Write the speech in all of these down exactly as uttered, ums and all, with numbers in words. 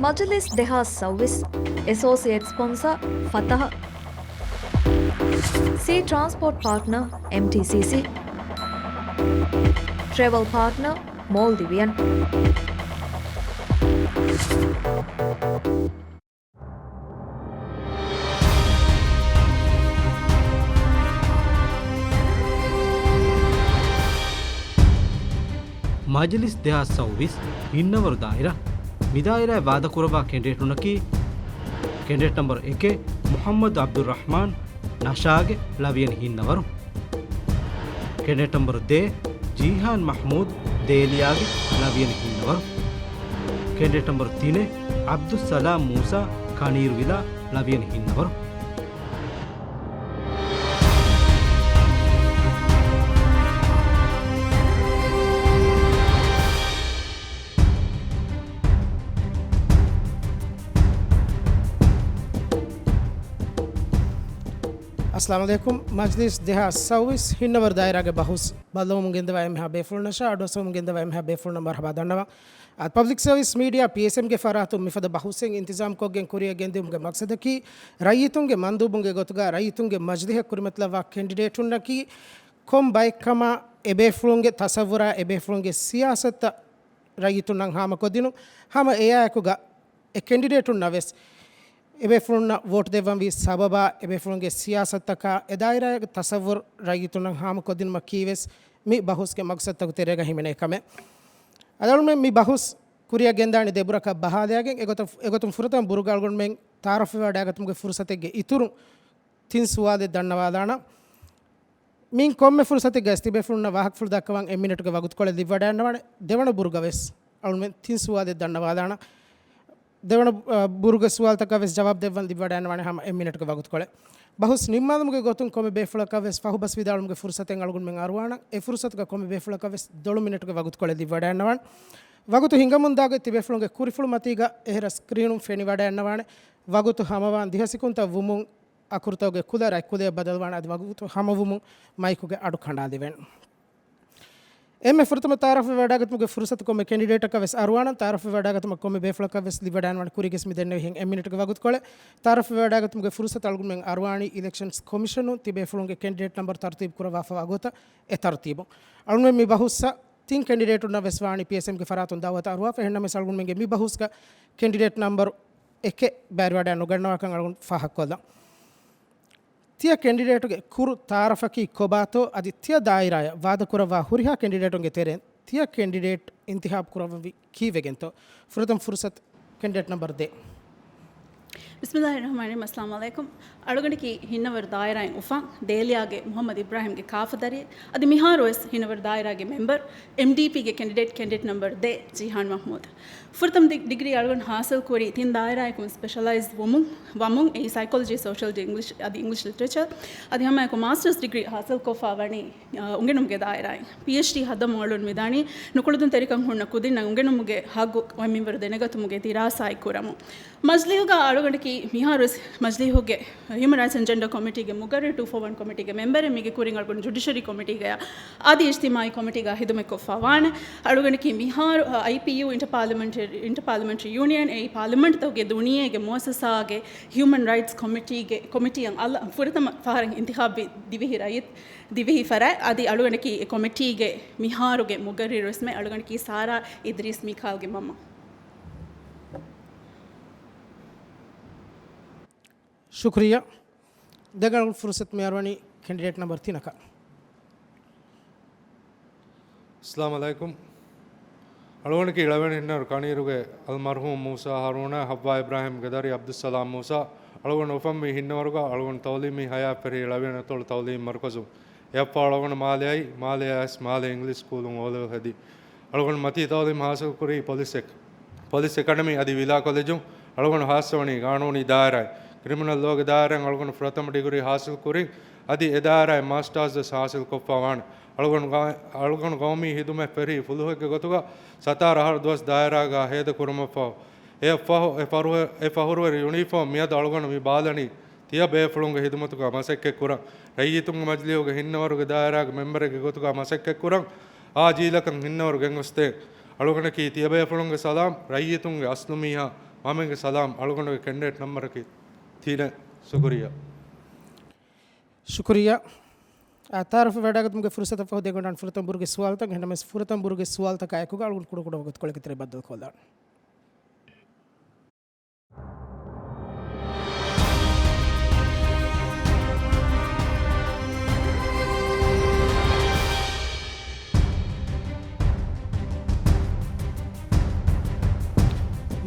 މަޖިލިސް ދެހާސް ސައުވީސް، އެސޯސިއޭޓް ސްޕޮންސަރ ފަތަހަ، ސީ ޓްރާންސްޕޯޓް ޕާޓްނަރ އެމްޓީސީސީ، ޓްރެވެލް ޕާޓްނަރ މޯލްޑިވިއަން. މަޖިލިސް ދެހާސް ސައުވީސް ހިންނަވަރު ދާއިރާ. މި ދާއިރާއަށް ވާދަކުރައްވާ ކެނޑިޑޭޓުންނަކީ، ކެނޑިޑޭޓް ނަމްބަރު އެކެއް، މުޙައްމަދު ޢަބްދުއްރަޙްމާން، ނަޝާގެ، ލަވިޔަނި ހިންނަވަރު. ކެނޑިޑޭޓް ނަމްބަރު ދޭއް، ޖީހާން މަޙްމޫދު، ދޭލިޔާގެ، ލަވިޔަނި ހިންނަވަރު. ކެނޑިޑޭޓް ނަމްބަރު ތިނެއް، ޢަބްދުއްސަލާމް މޫސާ، ކަނީރުވިލާ، ލަވިޔަނި ހިންނަވަރު. އައްސަލާމު ޢަލައިކުމް. މަޖްލިސް ދެހާސް ސައުވީސް ހިންނަވަރު ދާއިރާގެ ބަހުސް ބައްލަވަމުން ގެންދަވާ އެންމެހާ ބޭފުޅުންނަށާ އަޑުއައްސަވަމުން ގެންދަވާ އެންމެހާ ބޭފުޅުންނަށް މަރުޙަބާ ދަންނަވަން. އަދި ޕަބްލިކް ސަރވިސް މީޑިއާ، ޕީއެސްއެމްގެ ފަރާތުން މިފަދަ ބަހުސެއް އިންތިޒާމްކޮށްގެން ކުރިއަށް ގެންދިއުމުގެ މަޤްޞަދަކީ، ރައްޔިތުންގެ މަންދޫބުންގެ ގޮތުގަ ރައްޔިތުންގެ މަޖިލީހަށް ކުރިމަތިލައްވާ ކެނޑިޑޭޓުންނަކީ ކޮން ބައެއްކަމާ، އެބޭފުޅުންގެ ތަސައްވުރާ އެބޭފުޅުންގެ ސިޔާސަތަށް ރައްޔިތުންނަށް ހާމަކޮށްދިނުން. ހަމަ އެއާއެކުގަ އެ ކެނޑިޑޭޓުންނަށް ވެސް އެބޭފުޅުންނަށް ވޯޓް ދެއްވަންވީ ސަބަބާ، އެބޭފުޅުންގެ ސިޔާސަތަކާ އެ ދާއިރާގެ ތަސައްވުރު ރައްޔިތުންނަށް ހާމަކޮށްދިނުމަކީވެސް މި ބަހުސްގެ މަޤްޞަދުތަކުގެ ތެރޭގަ ހިމެނޭ ކަމެއް. އަޅުގަނޑުމެން މި ބަހުސް ކުރިއަށް ގެންދާނީ ދެބުރަކަށް ބަހާލައިގެން. އެގޮތަށް، އެގޮތުން ފުރަތަމަ ބުރުގަ އަޅުގަނޑުމެން ތަޢާރަފްވެވަޑައިގަތުމުގެ ފުރުޞަތެއްގެ އިތުރުން ތިން ސުވާލެއް ދަންނަވާލާނަން. މިއިން ކޮންމެ ފުރުޞަތެއްގަ ތިބޭފުޅުންނަށް ވާހަކަފުޅު ދައްކަވަން އެއް މިނެޓުގެ ވަގުތުކޮޅެއް ލިބިވަޑައިގަންނަވާނެ. ދެވަނަ ބުރުގަ ވެސް އަޅުމެން ތިން ސުވާލެއް ދަންނަވާލާނަން. ދެވަނަ، އަ، ބުރުގެ ސުވާލުތަކަށް ވެސް ޖަވާބު ދެއްވަން ލިބިވަޑައިގަންނަވާނެ ހަމަ އެއް މިނެޓުގެ ވަގުތުކޮޅެއް. ބަހުސް ނިންމާލުމުގެ ގޮތުން ކޮންމެ ބޭފުޅަކަށް ވެސް ފަހުބަސް ވިދާޅުމުގެ ފުރުޞަތެއް އަޅުގަނޑުމެން އަރުވާނަން. އެ ފުރުޞަތުގަ ކޮންމެ ބޭފުޅަކަށް ވެސް ދޮޅު މިނެޓުގެ ވަގުތުކޮޅެއް ލިބިވަޑައިގަންނަވާނެ. ވަގުތު ހިނގަމުންދާގޮތް ތިބޭފުޅުންގެ ކުރިފުޅު މަތީގަ އެހެރަ ސްކްރީނުން ފެނިވަޑައިގަންނަވާނެ. ވަގުތު ހަމަވާން ދިހަ ސިކުންތައް ވުމުން އަކުރުތަކުގެ ކުލަ ރަތްކުލައަށް ބަދަލުވާނެ. އަދި ވަގުތު ހަމަވުމުން މައިކުގެ އަޑު ކަނޑާލެވޭނެ. އެންމެ ފުރަތަމަ ތަޢާރަފްވެވަޑައިގަތުމުގެ ފުރުޞަތު ކޮންމެ ކެނޑިޑޭޓަކަށް ވެސް އަރުވާނަން. ތަޢާރަފްވެވަޑައިގަތުމަށް ކޮންމެ ބޭފުޅަކަށް ވެސް ލިބިވަޑައިގަންނަވާނެ ކުރީގެ މި ދެންނެވިހެން އެއް މިނެޓުގެ ވަގުތުކޮޅެއް. ތަޢާރަފްވެވަޑައިގަތުމުގެ ފުރުޞަތު އަޅުގަނޑުމެން އަރުވާނީ އިލެކްޝަންސް ކޮމިޝަނުން ތިބޭފުޅުންގެ ކެނޑިޑޭޓް ނަމްބަރު ތަރުތީބު ކުރައްވާފަވާ ގޮތަށް އެ ތަރުތީބުން. އަޅުގަނޑުމެން މި ބަހުސްއަށް ތިން ކެނޑިޑޭޓުންނަށް ވެސް ވާނީ ޕީއެސްއެމްގެ ފަރާތުން ދަޢުވަތު އަރުވާފަ. އެހެންނަމަވެސް އަޅުގަނޑުމެންގެ މި ބަހުސްގަ ކެނޑިޑޭޓް ނަމްބަރު އެކެއް ބައިވެރިވަޑައި ނުގަންނަވާކަން އަޅުގަނޑު ފާހަގަކޮށްލަން. ތިޔަ ކެނޑިޑޭޓުގެ ކުރު ތަޢާރަފަކީ ކޮބާތޯ އަދި ތިޔަ ދާއިރާއަށް ވާދަކުރައްވާ ހުރިހާ ކެނޑިޑޭޓުންގެ ތެރެއިން ތިޔަ ކެނޑިޑޭޓް އިންތިޚާބު ކުރައްވަންވީ ކީއްވެގެންތޯ؟ ފުރަތަމަ ފުރުޞަތު ކެނޑިޑޭޓް ނަމްބަރު ދޭއް. ބިސްމިއްލާހިއްރަޙްމާނިއްރަޙީމް. އައްސަލާމު ޢަލައިކުމް. އަޅުގަނޑަކީ ހިންނަވަރު ދާއިރާއިން އުފަން ދޭލިޔާގެ މުޙައްމަދު އިބްރާހިމްގެ ކާފަދަރިއެއް. އަދި މިހާރުވެސް ހިންނަވަރު ދާއިރާގެ މެމްބަރު، އެމްޑީޕީގެ ކެނޑިޑޭޓް، ކެނޑިޑޭޓް ނަމްބަރު ދޭއް، ޖީހާން މަޙްމޫދު. ފުރަތަމަ ޑި-، ޑިގްރީ އަޅުގަނޑު ޙާޞިލް ކުރީ ތިން ދާއިރާއަކުން ސްޕެޝަލައިޒް ވުމުން، ވަމުން، އެއީ ސައިކޮލޮޖީ، ސޯޝަލް އިންގްލިޝް އަދި އިންގްލިޝް ލިޓްރޭޗަރ. އަދި ހަމައެކު މާސްޓަރސް ޑިގްރީ ޙާޞިލްކޮށްފަ ވަނީ، އާ، އުނގެނުމުގެ ދާއިރާއިން. ޕީއެޗްޑީ ހައްދަމުން އަޅުގަނޑު މިދާނީ ނުކުޅަދުންތެރިކަން ހުންނަ ކުދިންނަށް އުނގެނުމުގެ ހައްގު އޮތް މިންވަރު ދެނެގަތުމުގެ ދިރާސާއެއް ކުރަމުން. މަޖިލީހުގަ އަޅުގަނޑަކީ މިހާރުވެސް މަޖިލީހުގެ ހިއުމަން ރައިޓްސް އެންޑް ޖެންޑަރ ކޮމިޓީގެ މުގައްރިރު ޓޫ ފޯ ވަން ކޮމިޓީގެ މެމްބަރެއް. މީގެ ކުރިން އަޅުގަނޑު ޖުޑިޝަރީ ކޮމިޓީގަޔާ އަދި އިޖްތިމާޢީ ކޮމިޓީގަ ޚިދުމަތްކޮށްފަ ވާނެ. އަޅުގަނޑަކީ މިހާރު، އައިޕީޔޫ، އިންޓަޕާލިމެންޓް، އިންޓަޕާލިމެންޓްރީ ޔޫނިއަން، އެއީ ޕާލިމެންޓްތަކުގެ ދުނިޔޭގެ މުއައްސަސާގެ ހިއުމަން ރައިޓްސް ކޮމިޓީގެ، ކޮމިޓީއަށް އަލަށް ފުރަތަމަ ފަހަރަށް އިންތިޚާބުވި ދިވެހި ރައްޔިތު، ދިވެހި ފަރާތް. އަދި އަޅުގަނޑަކީ އެ ކޮމިޓީގެ މިހާރުގެ މުގައްރިރުވެސްމެ. އަޅުގަނޑަކީ ސާރާ އިދްރީސް މީކާލްގެ މަންމަ. ޝުކުރިއްޔާ. ދެން އަޅުގަނޑު ފުރުޞަތު މި އަރުވަނީ ކެނޑިޑޭޓް ނަމްބަރު ތިނަކަށް. އައްސަލާމު ޢަލައިކުމް. އަޅުގަނޑަކީ އިޅެވެނި ހިންނަވަރު ކަނީރުގެ އަލްމަރްޙޫމް މޫސާ ހާރޫނާ ޙައްވާ އިބްރާހިމްގެ ދަރި ޢަބްދުއްސަލާމް މޫސާ. އަޅުގަނޑު އުފަންވީ ހިންނަވަރުގަ. އަޅުގަނޑު ތަޢުލީމީ ޙަޔާތް ފެށީ އިޅެވެނި އަތޮޅު ތަޢުލީމް މަރުކަޒުން. އެއަށްފަހު އަޅުގަނޑު މާލެ އައި، މާލެ އައިސް މާލެ އިންގްލިޝް ސްކޫލުން އޯލެވެލް ހެދި. އަޅުގަނޑު މަތީ ތަޢުލީމް ޙާޞިލް ކުރީ ޕޮލިސް އެކ-، ޕޮލިސް އެކަޑަމީ އަދި ވިލާ ކޮލެޖުން. އަޅުގަނޑު ޚާއްޞަވަނީ ގާނޫނީ ދާއިރާއިން. ކްރިމިނަލް ލޯގެ ދާއިރާއިން އަޅުގަނޑު ފުރަތަމަ ޑިގްރީ ޙާޞިލް ކުރިން އަދި އެ ދާއިރާއިން މާސްޓާސް ވެސް ޙާޞިލް ކޮށްފަ ވާނެ. އަޅުގަނޑު ގާ-، އަޅުގަނޑު ގައުމީ ހިދުމަތް ފެށީ ފުލުހެއްގެ ގޮތުގަ ސަތާރަ އަހަރު ދުވަސް ދާއިރާގަ ހޭދަ ކުރުމަށްފަހު، އެއަށްފަހު އެ ފަރު-، އެ ފަހުރުވެރި ޔުނީފޯމް މިއަދު އަޅުގަނޑު މި ބާލަނީ ތިޔަ ބޭފުޅުންގެ ހިދުމަތުގަ މަސައްކަތް ކުރަން. ރައްޔިތުންގެ މަޖިލީހުގެ ހިންނަވަރުގެ ދާއިރާގެ މެމްބަރެއްގެ ގޮތުގަ މަސައްކަތް ކުރަން. އާ ޖީލަކަށް ހިންނަވަރު ގެންގޮސްދޭން. އަޅުގަނޑަކީ ތިޔަބޭފުޅުންގެ ސަލާމް، ރައްޔިތުންގެ އަސްލު މީހާ، މާމެންގެ ސަލާމް. އަޅުގަނޑުގެ ކެންޑިޑޭޓް ނަމްބަރަކީ ތިނެއް. ޝުކުރިއްޔާ. ޝުކުރިއްޔާ. އާ، ތައާރަފް ވެވަޑައިގަތުމުގެ ފުރުސަތަށް ފަހު ދެގޮނޑާން ފުރަތަމަ ބުރުގެ ސުވާލުތައް. އެހެންނަމަވެސް ފުރަތަމަ ބުރުގެ ސުވާލުތަކާ އެކުގަ އަޅުގަނޑު ކުޑަކުޑަ ވަގުތުކޮޅެއްގެ ތެރެއިން ބައްދަލުކޮށްލާނަން.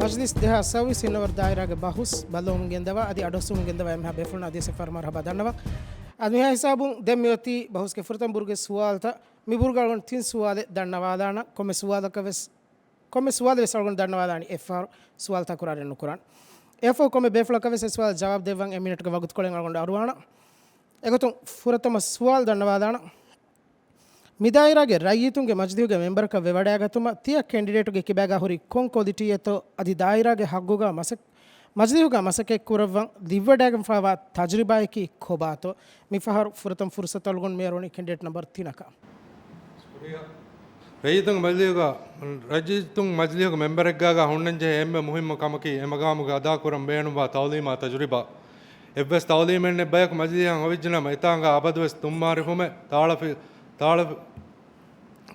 މަޖްލިސް ދެހާސް ސައުވީސް ހިންނަވަރު ދާއިރާގެ ބަހުސް ބައްލަވަމުން ގެންދަވާ އަދި އަޑުއައްސަވަމުން ގެންދަވާ އެންމެހާ ބޭފުޅުންނަށް އަދިވެސް އެއްފަހަރު މަރުހަބާ ދަންނަވަން. އަދި މިހާ ހިސާބުން ދެން މިއޮތީ ބަހުސްގެ ފުރަތަމަ ބުރުގެ ސުވާލުތައް. މި ބުރުގަ އަޅުގަނޑު ތިން ސުވާލެއް ދަންނަވާލާނަން. ކޮންމެ ސުވާލަކަށް ވެސް ކޮންމެ ސުވާލެއް ވެސް އަޅުގަނޑު ދަންނަވާލާނީ އެއްފަހަރު ސުވާލު ތަކުރާރެއް ނުކުރާން. އެއަށްފަހު ކޮންމެ ބޭފުޅަކަށް ވެސް އެ ސުވާލަށް ޖަވާބު ދެއްވަން އެއް މިނެޓްގެ ވަގުތުކޮޅެއް އަޅުގަނޑު އަރުވާނަން. އެގޮތުން ފުރަތަމަ ސުވާލު ދަންނަވާލާނަން. މި ދާއިރާގެ ރައްޔިތުންގެ މަޖިލީހުގެ މެންބަރަކަށް ވެވަޑައިގަތުމަށް ތިޔަ ކެންޑިޑޭޓުގެ ކިބާގާ ހުރީ ކޮން ކޮލިޓީއެއްތޯ އަދި ދާއިރާގެ ހައްގުގަ މަސައް-، މަޖިލީހުގަ މަސައްކަތް ކުރައްވަން ލިބިވަޑައިގެންފާވާ ތަޖުރިބާއަކީ ކޮބާތޯ؟ މިފަހަރު ފުރަތަމަ ފުރުސަތު އަޅުގަނޑު މި އަރުވަނީ ކެންޑިޑޭޓް ނަމްބަރު ތިނަކަށް. ރައްޔިތުން މަޖިލީހުގަ، ރައްޔިތުން މަޖިލީހުގެ މެންބަރެއްގާގާ ހުންނަންޖެހޭ އެންމެ މުހިއްމު ކަމަކީ އެ މަގާމުގެ އަދާކުރަން ބޭނުންވާ ތައުލީމާ ތަޖުރިބާ. އެއްވެސް ތައުލީމެއް ނެތް ބަޔަކު މަޖިލީހަށް އޮވެއްޖެނަމަ އެތާނގާ އަބަދުވެސް ދުންމާރި ފުމެއް ތާޅަފި-، ތާޅަ-،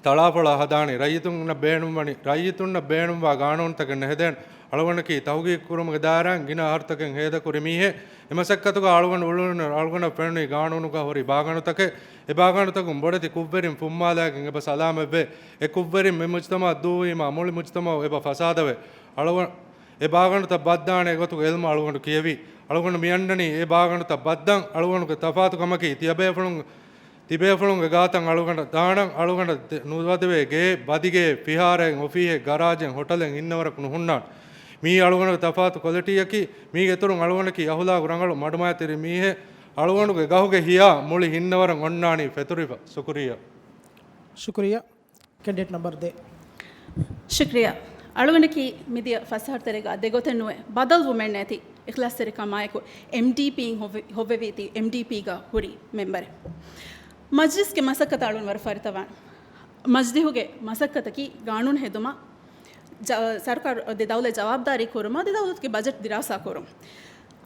ތަޅާފޮޅާ ހަދާނީ. ރައްޔިތުންނަށް ބޭނުންވަނީ، ރައްޔިތުންނަށް ބޭނުންވާ ގާނޫނުތަކެއް ނެހެދޭނެ. އަޅުގަނޑަކީ ތަހުގީގު ކުރުމުގެ ދާއިރާއިން ގިނަ އަހަރުތަކެއް ހޭދަކުރި މީހެއް. އެ މަސައްކަތުގަ އަޅުގަނޑު އުޅުނު، އަޅުގަނޑަށް ފެނުނީ ގާނޫނުގަ ހުރި ބާގަނޑުތަކެއް. އެ ބާގަނޑުތަކުން ބޮޑެތި ކުށްވެރިން ފުއްމާލައިގެން އެބަ ސަލާމަތްވޭ. އެ ކުށްވެރިން މި މުޖްތަމަޢަށް ދޫވީމާ މުޅި މުޖްތަމަޢު އެބަ ފަސާދަވޭ. އަޅުގަނޑު އެ ބާގަނޑުތައް ބައްދާނެ ގޮތުގެ އިލްމު އަޅުގަނޑު ކިޔެވި. އަޅުގަނޑު މިއަންނަނީ އެ ބާގަނޑުތައް ބައްދަން އަޅުގަނޑުގެ ތަފާތު ކަމަކީ ތިޔަބޭފުޅުން، ތިބޭފުޅުންގެ ގާތަށް އަޅުގަނޑަށް ދާނަން. އަޅުގަނޑަށް ދެ-، ނުވަދެވޭ ގޭ، ބަދިގޭ، ފިހާރައެއް، އޮފީހެއް، ގަރާޖެއް، ހޮޓަލެއް އިންނަވަރަކު ނުހުންނާނެ. މީ އަޅުގަނޑުގެ ތަފާތު ކޮލިޓީއަކީ. މީގެ އިތުރުން އަޅުގަނޑަކީ އަހުލާގު ރަނގަޅު މަޑުމައިތިރި މީހެއް. އަޅުގަނޑުގެ ގަހުގެ ހިޔާ މުޅި ހިންނަވަރަށް އޮންނާނީ ފެތުރިފަ. ޝުކުރިއްޔާ. ޝުކުރިއްޔާ. ކެންޑިޑޭޓް ނަމްބަރު ދޭއް. ޝުކްރިޔާ. އަޅުގަނޑަކީ މިދިޔަ ފަސް އަހަރު ތެރޭގަ ދެގޮތެއް ނުވެ، ބަދަލުވުމެއް ނެތި އިޚްލާޞްތެރިކަމާއެކު އެމްޑީޕީން ހޮވެ-، ހޮވެވީތީ އެމްޑީޕީގަ ހުރި މެމްބަރެއް. މަޖްލިސްގެ މަސައްކަތަށް އަޅުން ވަރަށް ފަރިތަވާނެ. މަޖްލިހުގެ މަސައްކަތަކީ ގާނޫނު ހެދުމަށް، ޖަ-، ސަރުކާރު އަދި ދައުލަތް ޖަވާބުދާރީ ކުރުމަށް އަދި ދައުލަތުގެ ބަޖެޓް ދިރާސާ ކުރުން.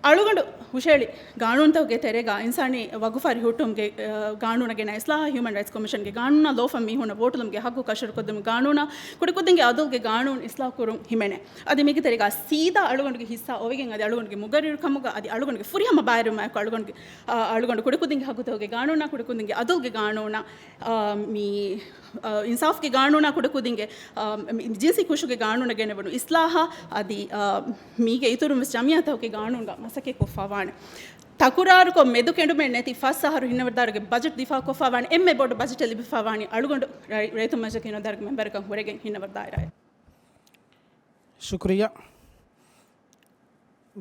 އަޅުގަނޑު ހުށައެޅި ގާނޫނުތަކުގެ ތެރޭގަ އިންސާނީ ވަގުފާރި ހުއްޓުމުގެ، އަ، ގާނޫނަށް ގެނައި އިސްލާހާ، ހިއުމަން ރައިޓްސް ކޮމިޝަންގެ ގާނޫނާ، ލޯފަން މީހުންނަށް ވޯޓުލުމުގެ ހައްގު ކަށަވަރުކޮށްދިނުމުގެ ގާނޫނާ، ކުޑަކުދިންގެ އަދުލުގެ ގާނޫނު އިސްލާހު ކުރުން ހިމެނޭ. އަދި މީގެ ތެރޭގަ ސީދާ އަޅުގަނޑުގެ ހިއްސާ އޮވެގެން އަދި އަޅުގަނޑުގެ މުގައްރިރު ކަމުގަ އަދި އަޅުގަނޑުގެ ފުރިހަމަ ބައިވެރިވުމާއެކު އަޅުގަނޑުގެ، އަ، އަޅުގަނޑު ކުޑަކުދިންގެ ހައްގުތަކުގެ ގާނޫނާ، ކުޑަކުދިންގެ އަދުލުގެ ގާނޫނާ، އާ، މި، އާ، އިންސާފްގެ ގާނޫނާ ކުޑަކުދިންގެ، އާ، މި ޖިންސީ ކުށުގެ ގާނޫނަށް ގެނެވުނު އިސްލާހާ އަދި، އާ، މީގެ އިތުރުން ވެސް ޖަމްއިއްޔާތަކުގެ ގާނޫނުގަ މަސައްކަތް ކޮށްފަވާނެ. ތަކުރާރުކޮށް މެދުކެނޑުމެއް ނެތި ފަސް އަހަރު ހިންނަވަރު ދާއިރާގެ ބަޖެޓް ދިފާއު ކޮށްފަވާނެ. އެންމެ ބޮޑު ބަޖެޓެއް ލިބިފަވާނީ އަޅުގަނޑު ރައި-، ރައްޔިތުން މަޖިލިހުގެ ހިންނަވަރު ދާއިރާގެ މެމްބަރަކަށް ހުރެގެން ހިންނަވަރު ދާއިރާއެއް. ޝުކުރިއްޔާ.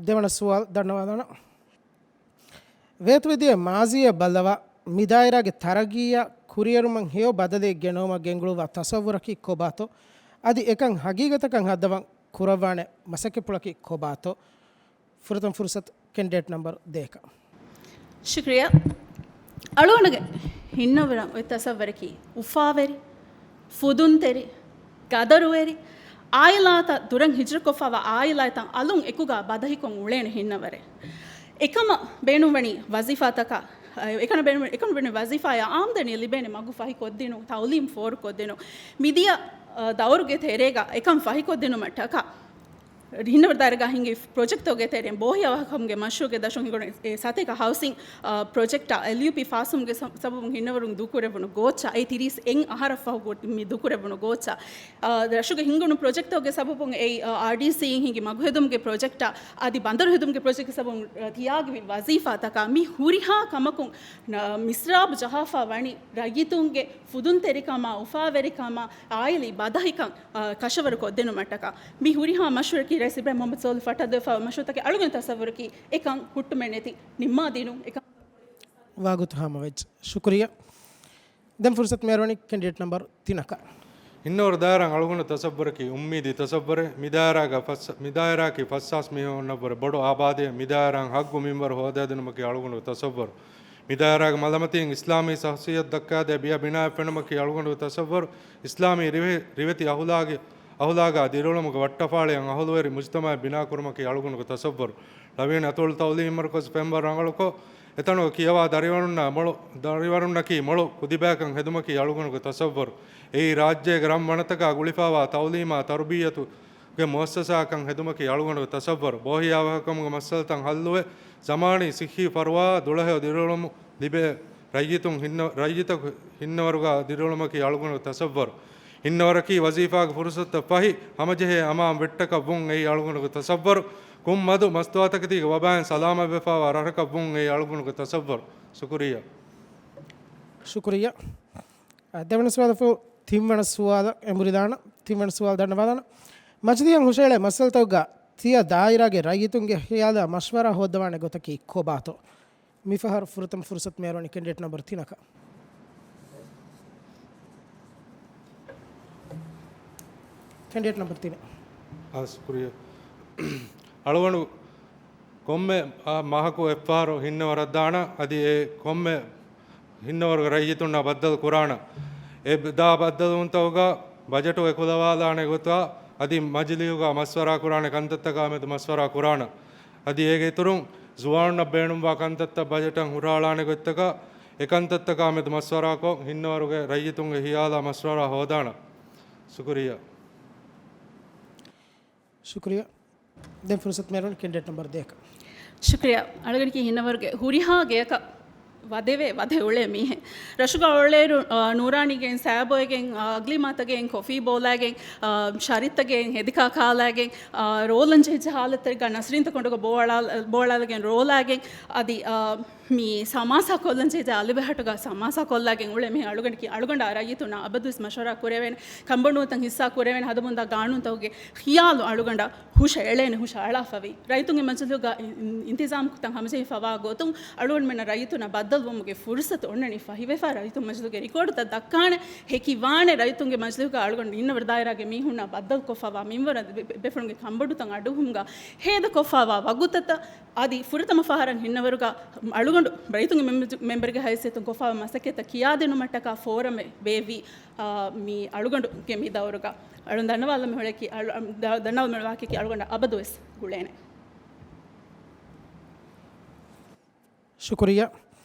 ދެވަނަ ސުވާލު ދަންނަވާލާނަން. ވޭތުވެދިޔަ މާޒީއަށް ބައްލަވާ، މި ދާއިރާގެ ތަރައްގީއަށް ކުރިއެރުމަށް ހެޔޮ ބަދަލެއް ގެނައުމަށް ގެންގުޅުއްވާ ތަސައްވުރަކީ ކޮބާތޯ؟ އަދި އެކަން ހަގީގަތަކަށް ހައްދަވަން ކުރައްވާނެ މަސައްކަތްޕުޅަކީ ކޮބާތޯ؟ ފުރަތަމަ ފުރުސަތު ކެންޑިޑޭޓް ނަމްބަރު ދޭކަށް. ޝުކްރިޔާ. އަޅުގަނޑުގެ ހިންނަވަރަށް އޮތް ތަސައްވަރަކީ އުފާވެރި، ފުދުންތެރި، ގަދަރުވެރި، އާއިލާތައް ދުރަށް ހިޖުރަކޮށްފަވާ އާއިލާތައް އަލުން އެކުގަ ބަދަހިކޮށް އުޅޭނެ ހިންނަވަރެއް. އެކަމަށް ބޭނުންވަނީ ވަޒީފާތަކަށް، އެކަން ބޭނުން، އެކަން ބޭނުން ވަޒީފާއާ އާމްދަނީ ލިބޭނެ މަގު ފަހިކޮށްދިނުން، ތައުލީމް ފޯރުކޮށްދިނުން. މިދިޔަ، އަ، ދައުރުގެ ތެރޭގަ އެކަން ފަހިކޮށްދިނުމަށްޓަކާ، ހިންނަވަރު ދާއިރާގަ ހިންގި ޕްރޮޖެކްޓްތަކުގެ ތެރެއިން ބޯހިޔާވަހަކަމުގެ މަޝްރޫޢުގެ ދަށުން ހިނގުނު އެ ސަތޭކަ ހައުސިން، އަ، ޕްރޮޖެކްޓާ އެލްޔޫޕީ ފާސްވުމުގެ ސަ-، ސަބަބުން ހިންނަވަރުން ދޫކުރެވުނު ގޯއްޗާ، އެ ތިރީސް އެއް އަހަރަށްފަހު ގު-، މި ދޫކުރެވުނު ގޯއްޗާ، އަ، ރަށުގެ ހިންގުނު ޕްރޮޖެކްޓްތަކުގެ ސަބަބުން އެ، އަ، އާރްޑީސީ ހިންގި މަގުހެދުމުގެ ޕްރޮޖެކްޓާ އަދި ބަނދަރު ހެދުމުގެ ޕްރޮޖެކްޓް ސަބަބުން، އަ، ތިޔާގިވި ވަޒީފާތަކާ މި ހުރިހާ ކަމަކުން ނަ-، މިސްރާބު ޖަހާފަ ވަނީ ރައްޔިތުންގެ ފުދުންތެރިކަމާ، އުފާވެރިކަމާ، އާއިލީ ބަދަހިކަން، އަ، ކަށަވަރު ކޮށްދިނުމަށްޓަކާ. މި ހުރިހާ މަޝްވަރަކީ ރައީސް އިބްރާހިމް މުޙައްމަދު ސޯލިހު ފައްޓަށްދެއްވާ މަޝްވަރުތަކެއް. އަޅުގަނޑު ތަސައްވުރަކީ އެކަން ހުއްޓުމެއް ނެތި ނިންމާދިނުން. އެކަން ވާގޮތު ހާމަވެއްޖެ. ޝުކުރިއްޔާ. ދެން ފުރުސަތު މިއަރުވަނީ ކެންޑިޑޭޓް ނަމްބަރު ތިނަކަށް. ހިންނަވަރު ދާއިރާއިން އަޅުގަނޑު ތަސައްވުރަކީ އުއްމީދީ ތަސައްވުރެއް. މި ދާއިރާގަ ފަސް-، މި ދާއިރާއަކީ ފަސްހާސް މީހުން އޮންނަ ވަރަށް ބޮޑު އާބާދެއް. މި ދާއިރާއިން ހައްގު މިންވަރު ހޯދައިދިނުމަކީ އަޅުގަނޑު ތަސައްވުރު. މި ދާއިރާގެ މަލަމަތީން އިސްލާމީ ޝަޚްޞިއްޔަތު ދައްކާދޭ ބިޔަ ބިނާއެއް ފެނުމަކީ އަޅުގަނޑު ތަސައްވުރު. އިސްލާމީ ރިވެ-، ރިވެތި އަހުލާގި އަހުލާގާ ދިރިއުޅުމުގެ ވައްޓަފާޅިއަށް އަހުލުވެރި މުޖުތަމައެއް ބިނާކުރުމަކީ އަޅުގަނޑުގެ ތަޞައްވަރު. ޅަވިޔަނި އަތޮޅު ތަޢުލީމީ މަރުކަޒު ފެންވަރު ރަނގަޅުކޮށް، އެތަނުގަ ކިޔަވާ ދަރިވަރުންނާ މޮޅު، ދަރިވަރުންނަކީ މޮޅު ކުދިބަޔަކަށް ހެދުމަކީ އަޅުގަނޑުގެ ތަޞައްވަރު. އެއީ ރާއްޖޭގެ ރަށް ވަނަތަކާ ގުޅިފާވާ ތަޢުލީމާ ތަރުބިއްޔަތު ގެ މުއައްސަސާއަކަށް ހެދުމަކީ އަޅުގަނޑުގެ ތަޞައްވަރު. ބޯހިޔާވަހަކަމުގެ މައްސަލަތައް ހައްލުވެ، ޒަމާނީ ޞިއްޙީ ފަރުވާ ދުޅަހެޔޮ ދިރިއުޅުމު ލިބޭ ރައްޔިތުން ހިންނަ-، ރައްޔިތަކު ހިންނަވަރުގާ ދިރިއުޅުމަކީ އަޅުގަނޑުގެ ތަޞައްވަރު. ހިންނަވަރަކީ ވަޒީފާގެ ފުރުޞަތުތައް ފަހި، ހަމަޖެހޭ އަމާން ވެއްޓަކަށް ވުން އެއީ އަޅުގަނޑުގެ ތަޞައްވަރު. ކުން މަދު މަސްތުވާތަކެތީގެ ވަބާއިން ސަލާމަތްވެފާވާ ރަށަކަށް ވުން އެއީ އަޅުގަނޑުގެ ތަޞައްވަރު. ޝުކުރިއްޔާ. ޝުކުރިއްޔާ. އަ، ދެވަނަ ސުވާލަށް ފަހު ތިންވަނަ ސުވާލަށް އެނބުރިދާނަ، ތިންވަނަ ސުވާލު ދަންނަވާލާނަ. މަޖިލީހަށް ހުށައެޅޭ މައްސަލަތަކުގަ ތިޔަ ދާއިރާގެ ރައްޔިތުންގެ ޚިޔާލާ މަޝްވަރާ ހޯއްދަވާނެ ގޮތަކީ ކޮބާތޯ؟ މިފަހަރު ފުރަތަމަ ފުރުޞަތު މިއަރުވަނީ ކެންޑިޑޭޓް ނަމްބަރު ތިނަކަށް. ކެންޑިޑޭޓް ނަމްބަރު ތިނެއް. އާ، ޝުކުރިއްޔާ. އަޅުގަނޑު ކޮންމެ، އާ، މަހަކު އެއްފަހަރު ހިންނަވަރަށް ދާނަ، އަދި އެ ކޮންމެ ހިންނަވަރުގެ ރައްޔިތުންނާ ބައްދަލު ކުރާނަ. އެ ދާ ބައްދަލުވުންތަކުގަ ބަޖެޓު އެކުލަވާލާނެ ގޮތާ، އަދި މަޖިލީހުގަ މަޝްވަރާ ކުރާނެ ކަންތައްތަކާމެދު މަޝްވަރާ ކުރާނަ. އަދި އޭގެ އިތުރުން ޒުވާނުންނަށް ބޭނުންވާ ކަންތައްތައް ބަޖެޓަށް ހުށަހަޅާނެ ގޮތްތަކާ، އެ ކަންތައްތަކާމެދު މަޝްވަރާކޮށް، ހިންނަވަރުގެ ރައްޔިތުންގެ ހިޔާލާ މަޝްވަރާ ހޯދާނަ. ޝުކުރިއްޔާ. ޝުކުރިއްޔާ. ދެން ފުރުޞަތު މިއަރުވަނީ ކެންޑިޑޭޓް ނަމްބަރު ދޭކަށް. ޝުކުރިއްޔާ. އަޅުގަނޑަކީ ހިންނަވަރުގެ ހުރިހާ ގެޔަކަށް ވަދެވޭ، ވަދެ އުޅޭ މީހެއް. ރަށުގަ އުޅޭއިރު، އާ، ނޫރާނީގެއިން ސައިބޮއިގެން، އާ، އަގްލީމާތަކަށް ކޮފީ ބޯލައިގެން، އާ، ޝަރިތަކަށް ހެދިކާ ކާލައިގެން، އާ، ރޯލަން ޖެހިއްޖެ ހާލަތެއްގަ ނަސްރީންތަ ކޮނޑުގަ ބޯއަޅާ-، ބޯއަޅާލަގެން ރޯލާގެން އަދި، އާ، މި ސަމާސާ ކޮށްލަން ޖެހިއްޖެ އަލިބެހަޓުގަ ސަމާސާ ކޮށްލާގެން އުޅޭ މީހެއް. އަޅުގަނޑަކީ، އަޅުގަނޑާ ރައްޔިތުންނާ އަބަދުވެސް މަޝްވަރާ ކުރެވޭނެ، ކަންބޮޑުވުންތައް ހިއްސާ ކުރެވޭނެ، ހަދަމުންދާ ގާނޫނުތަކުގެ ޚިޔާލު އަޅުގަނޑަށް ހުށައެޅޭނެ، ހުށައަޅާފަވި. ރައްޔިތުންގެ މަޖިލީހުގަ އި-، އިން-، އިންތިޒާމްތައް ހަމަޖެހިފަވާ ގޮތުން އަޅުގަނޑުމެންނަށް ރައްޔިތުންނާ ބައްދަލުވުމުގެ ފުރުޞަތު އޮންނަނީ ފަހިވެފަ. ރައްޔިތުން މަޖިލީހުގެ ރިކޯޑުތައް ދައްކާނެ، ހެކިވާނެ ރައްޔިތުންގެ މަޖިލީހުގަ އަޅުގަނޑު އިންނަވަރު ދާއިރާގެ މީހުންނާ ބައްދަލުކޮށްފަވާ މިންވަރަށް ބެ-، ބެ-، ބޭފުޅުންގެ ކަންބޮޑުތައް އަޑުއުހުމުގަ ހޭދަކޮށްފަވާ ވަގުތުތައް އަދި ފުރަތަމަ ފަހަރަށް ހިންނަވަރުގަ އަޅުގަނޑު ރައްޔިތުންގެ މެމް-، މެމްބަރުގެ ހައިސިއްޔަތުން ކޮށްފަވާ މަސައްކަތްތައް ކިޔާދިނުމަށްޓަކާ ފޯރަމެއް ބޭއްވި، އާ، މި އަޅުގަނޑުގެ މި ދައުރުގަ. އަޅުން ދަންނަވާލަމެ ހުޅެކި، އަޅު-، އަ، ދަ-، ދަންނަވާލަމެ ވާކެކި އަޅުގަނޑަށް އަބަދުވެސް ގުޅޭނެ. ޝުކުރިއްޔާ.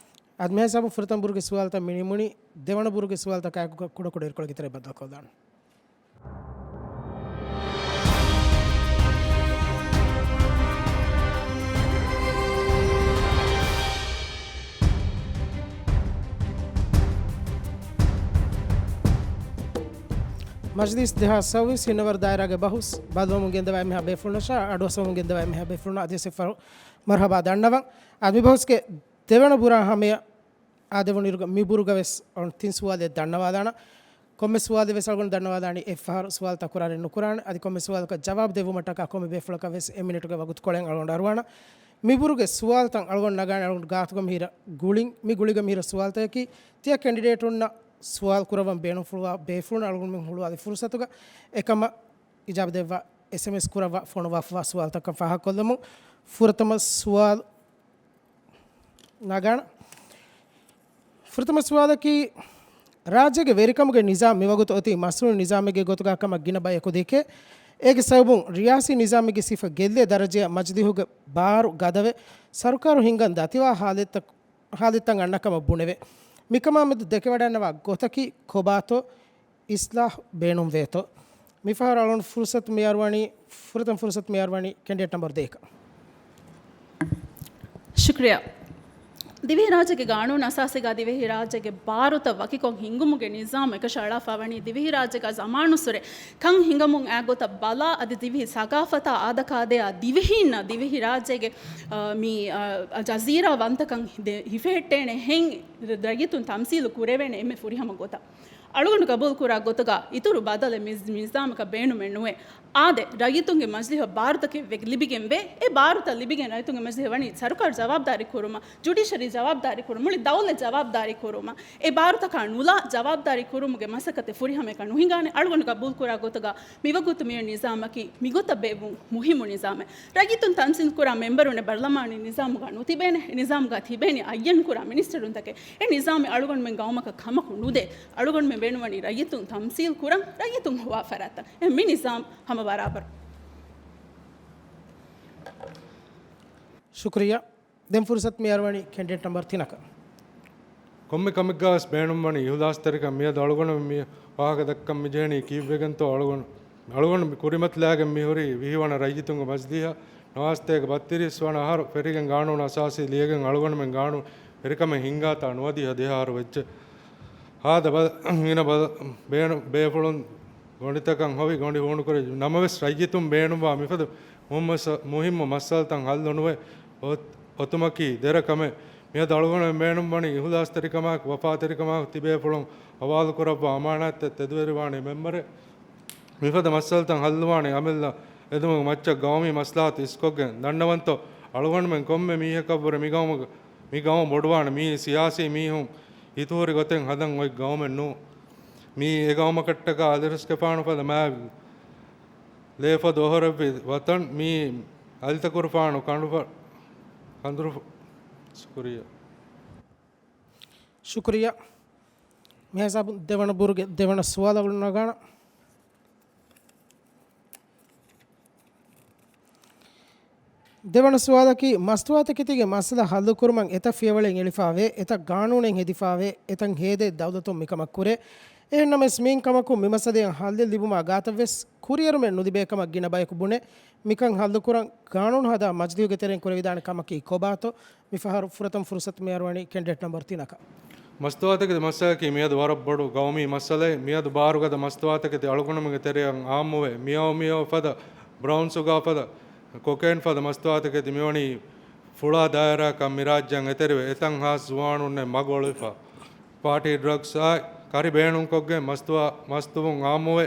އަދި މިހިސާބުން ފުރަތަމަ ބުރުގެ ސުވާލުތައް މި ނިމުނީ، ދެވަނަ ބުރުގެ ސުވާލުތަކާއެކު ކުޑަކުޑަ އިރުކޮޅެއްގެ ތެރެއަށް ބައްދަލުކޮށްލާނަން. މަޖިލީސް ދެހާސް ސައުވީސް ހިންނަވަރު ދާއިރާގެ ބަހުސް ބައްދަލުވަމުން ގެންދަވާ އެންމެހާ ބޭފުޅުންނަށާ އަޑުއައްސަވަމުން ގެންދަވާ އެންމެހާ ބޭފުޅުންނަށް އަދިވެސް އެއްފަހަރު މަރުޙަބާ ދަންނަވަން. އަދި މި ބަހުސްގެ ދެވަނަ ބުރާ ހަމަޔަށް އާދެވުނުއިރުގަ މި ބުރުގަވެސް އަޅުގަނޑު ތިން ސުވާލެއް ދަންނަވާލާނަން. ކޮންމެ ސުވާލެއް ވެސް އަޅުގަނޑު ދަންނަވާލާނީ އެއްފަހަރު ސުވާލުތައް ކުރާނެ ނުކުރާނެ. އަދި ކޮންމެ ސުވާލަކަށް ޖަވާބު ދެއްވުމަށްޓަކާ ކޮންމެ ބޭފުޅަކަށް ވެސް އެއް މިނިޓުގެ ވަގުތުކޮޅެއް އަޅުގަނޑު އަރުވާނަން. މި ބުރުގެ ސުވާލުތައް އަޅުގަނޑު ނަގާނެ އަޅުގަނޑު ގާތުގަ މިހިރަ ގުޅިން. މި ގުޅިގަ މިހިރަ ސުވާލުތަކަކީ ތިޔަ ކެންޑިޑޭޓުންނަށް ސުވާލު ކުރައްވަން ބޭނުންފުޅުވާ ބޭފުޅުން އަޅުގަނޑުމެން ހުޅުވާލި ފުރުސަތުގަ އެކަމަށް އިޖާބަ ދެއްވާ އެސްއެމްއެސް ކުރައްވާ ފޮނުވާފަވާ ސުވާލުތަކަށް ފާހަގަކޮށްލަމުން. ފުރަތަމަ ސުވާލު ނަގާނަ. ފުރަތަމަ ސުވާލަކީ، ރާއްޖޭގެ ވެރިކަމުގެ ނިޒާމް މިވަގުތު އޮތީ މަސްނޫނީ ނިޒާމެއްގެ ގޮތުގަ ކަމަށް ގިނަ ބަޔަކު ދެކޭ. އޭގެ ސަބަބުން ރިޔާސީ ނިޒާމެއްގެ ސިފަ ގެއްލޭ ދަރަޖަޔަށް މަޖިލީހުގެ ބާރު ގަދަވެ، ސަރުކާރު ހިންގަން ދަތިވާ ހާލަތްތައް، ހާލަތްތައް އަންނަ ކަމަށް ބުނެވޭ. މިކަމާމެދު ދެކެވަޑައިގަންނަވާ ގޮތަކީ ކޮބާތޯ؟ އިސްލާހު ބޭނުންވޭތޯ؟ މިފަހަރު އަޅުގަނޑު ފުރުސަތު މިއަރުވަނީ، ފުރަތަމަ ފުރުސަތު މިއަރުވަނީ ކެންޑިޑޭޓް ނަމްބަރު ދޭކަށް. ޝުކްރިޔާ. ދިވެހިރާއްޖޭގެ ގާނޫނު އަސާސީގަ ދިވެހިރާއްޖޭގެ ބާރުތައް ވަކިކޮށް ހިންގުމުގެ ނިޒާމް އެކަށައަޅާފަވަނީ ދިވެހިރާއްޖޭގަ ޒަމާނުއްސުރެ ކަން ހިނގަމުން އާ ގޮތަށް ބަލާ، އަދި ދިވެހި ސަގާފަތާ އާދަކާދަޔާ ދިވެހީންނަށް ދިވެހިރާއްޖޭގެ، އާ، މި، އާ، ޖަޒީރާ ވަންތަކަން ދެ-، ހިފެހެއްޓޭނެ ހެން ރައްޔިތުން ތަމްސީލު ކުރެވޭނެ އެންމެ ފުރިހަމަ ގޮތަށް. އަޅުގަނޑު ގަބޫލުކުރާ ގޮތުގަ އިތުރު ބަދަލެއް މި ނިޒާމަކަށް ބޭނުމެއް ނުވޭ. އާދެ، ރައްޔިތުންގެ މަޖިލީހަށް ބާރުތަކެއް ވެ-، ލިބިގެން ވޭ. އެ ބާރުތައް ލިބިގެން ރައްޔިތުންގެ މަޖިލީހަށް ވަނީ ސަރުކާރު ޖަވާބުދާރީ ކުރުމަށް، ޖުޑިޝަރީ ޖަވާބުދާރީ ކުރުމަށް، މުޅި ދައުލަތް ޖަވާބުދާރީ ކުރުމަށް. އެ ބާރުތަކާ ނުލާ ޖަވާބުދާރީ ކުރުމުގެ މަސައްކަތެއް ފުރިހަމަޔަކަށް ނުހިނގާނެ. އަޅުގަނޑު ގަބޫލުކުރާ ގޮތުގަ މިވަގުތު މިއޮތް ނިޒާމަކީ މިގޮތަށް ބޭއްވުން މުހިއްމު ނިޒާމެއް. ރައްޔިތުން ތަންސީލްކުރާ މެމްބަރުންނެއް ބަރުލަމާނީ ނިޒާމުގަ ނުތިބޭނެ. އެ ނިޒާމުގަ ތިބޭނީ އައްޔަންކުރާ މިނިސްޓަރުންތަކެއް. އެ ނިޒާމެއް އަޅުގަނޑުމެން ގައުމަކަށް ކަމަކު ނުދޭ. އަޅުގަނޑުމެން ބޭނުންވަނީ ރައްޔިތުން ތަމްސީލް ކުރަން، ރައްޔިތުން ހޮވާ ފަރާތްތައް. އެ މި ނިޒާމް ހަމަ ބަރާބަރު. ޝުކުރިއްޔާ. ދެން ފުރުސަތު މި އަރުވަނީ ކެންޑިޑޭޓް ނަމްބަރު ތިނަކަށް. ކޮންމެ ކަމެއްގަވެސް ބޭނުންވަނީ އިހުލާސްތެރިކަން. މިއަދު އަޅުގަނޑު މި ވާހަކަ ދައްކަން މިޖެހެނީ ކީއްވެގެންތޯ އަޅުގަނޑު، އަޅުގަނޑު މި ކުރިމަތިލާގެން މިހުރީ ވިހި ވަނަ ރައްޔިތުންގެ މަޖިލީހަށް. ނަވާސްތޭކަ ބައްތިރީސް ވަނަ އަހަރު ފެށިގެން ގާނޫނު އަސާސީ ލިޔެގެން އަޅުގަނޑުމެން ގާނޫނު ވެރިކަމެއް ހިންގާތާ ނުވަދިހަ ދެއަހަރު ވެއްޖެ. ހާދަ ބަ-، ގިނަ ބަ-، ބޭނު-، ބޭފުޅުން ގޮނޑިތަކަށް ހޮވި ގޮނޑި ހޫނުކުރި ނަމަވެސް ރައްޔިތުން ބޭނުންވާ މިފަދަ މުހިއްމު ސަ-، މުހިއްމު މައްސަލަތައް ހައްލު ނުވެ އޮ-، އޮތުމަކީ ދެރަ ކަމެއް. މިއަދު އަޅުގަނޑުމެން ބޭނުންވަނީ އިހުލާސްތެރިކަމާއެކު ވަފާތެރިކަމާއެކު ތިބޭފުޅުން ހަވާލުކުރައްވާ އަމާނާތްތައް ތެދުވެރިވާނީ މެންބަރެއް. މިފަދަ މައްސަލަތައް ހައްލުވާނީ އަމިއްލަ އެދުމުގެ މައްޗަށް ގައުމީ މަސްލަހަތު އިސްކޮށްގެން. ދަންނަވަންތޯ އަޅުގަނޑުމެން ކޮންމެ މީހަކަށްވުރެ މި ގައުމުގަ-، މި ގައުމު ބޮޑުވާނެ މީ ސިޔާސީ މީހުން ހިތުހުރި ގޮތެއް ހަދަން އޮތް ގައުމެއް ނޫން. މީ އެ ގައުމަކަށްޓަކާ އަލިރަސްގެފާނު ފަދަ މާތް ލޭފަދަ އޮހޮރެއްވި ވަތަން. މީ އަލިތަކުރުފާނު ކަނޑުފަ-، ކަނދުރުފަ-، ޝުކުރިއްޔާ. ޝުކުރިއްޔާ. މިހިސާބުން ދެވަނަ ބުރުގެ ދެވަނަ ސުވާލަށް ނަގާނަން. ދެވަނަ ސުވާލަކީ، މަސްތުވާތަކެތީގެ މައްސަލަ ހައްލުކުރުމަށް އެތައް ފިޔަވަޅެއް އެޅިފާވޭ، އެތައް ގާނޫނެއް ހެދިފާވޭ، އެތައް ހޭދައެއް ދައުލަތުން މިކަމަށް ކުރޭ. އެހެންނަމަވެސް، މިއިން ކަމަކުން މި މައްސަލައަށް ހައްލެއް ލިބުމާ ގާތަށްވެސް ކުރިއެރުމެއް ނުލިބޭ ކަމަށް ގިނަ ބަޔަކު ބުނެ، މިކަން ހައްލުކުރަން ގާނޫނު ހަދާ މަޖިލީހުގެ ތެރެއިން ކުރެވިދާނެ ކަމަކީ ކޮބާތޯ؟ މިފަހަރު ފުރަތަމަ ފުރުސަތު މިއަރުވަނީ ކެންޑިޑޭޓް ނަމްބަރު ތިނަކަށް. މަސްތުވާތަކެތި މައްސަލައަކީ މިއަދު ވަރަށް ބޮޑު ގައުމީ މައްސަލައެއް. މިއަދު ބާރުގަދަ މަސްތުވާތަކެތި އަޅުގަނޑުމެންގެ ތެރެއަށް އާއްމުވެ، މިއައު މިއައު ފަދަ ބްރައުން ސުގާ ފަދަ ކޮކޭން ފަދަ މަސްތުވާތަކެތި މިވަނީ ފުޅާ ދާއިރާއަކަށް މި ރާއްޖެއަށް އެތެރެވެ، އެތަން ހާސް ޒުވާނުންނެއް މަގު އޮޅިފަ. ޕާޓީ ޑްރަގްސްއާއި ކަރި ބޭނުންކޮށްގެން މަސްތުވާ-، މަސްތުވުން އާއްމުވެ،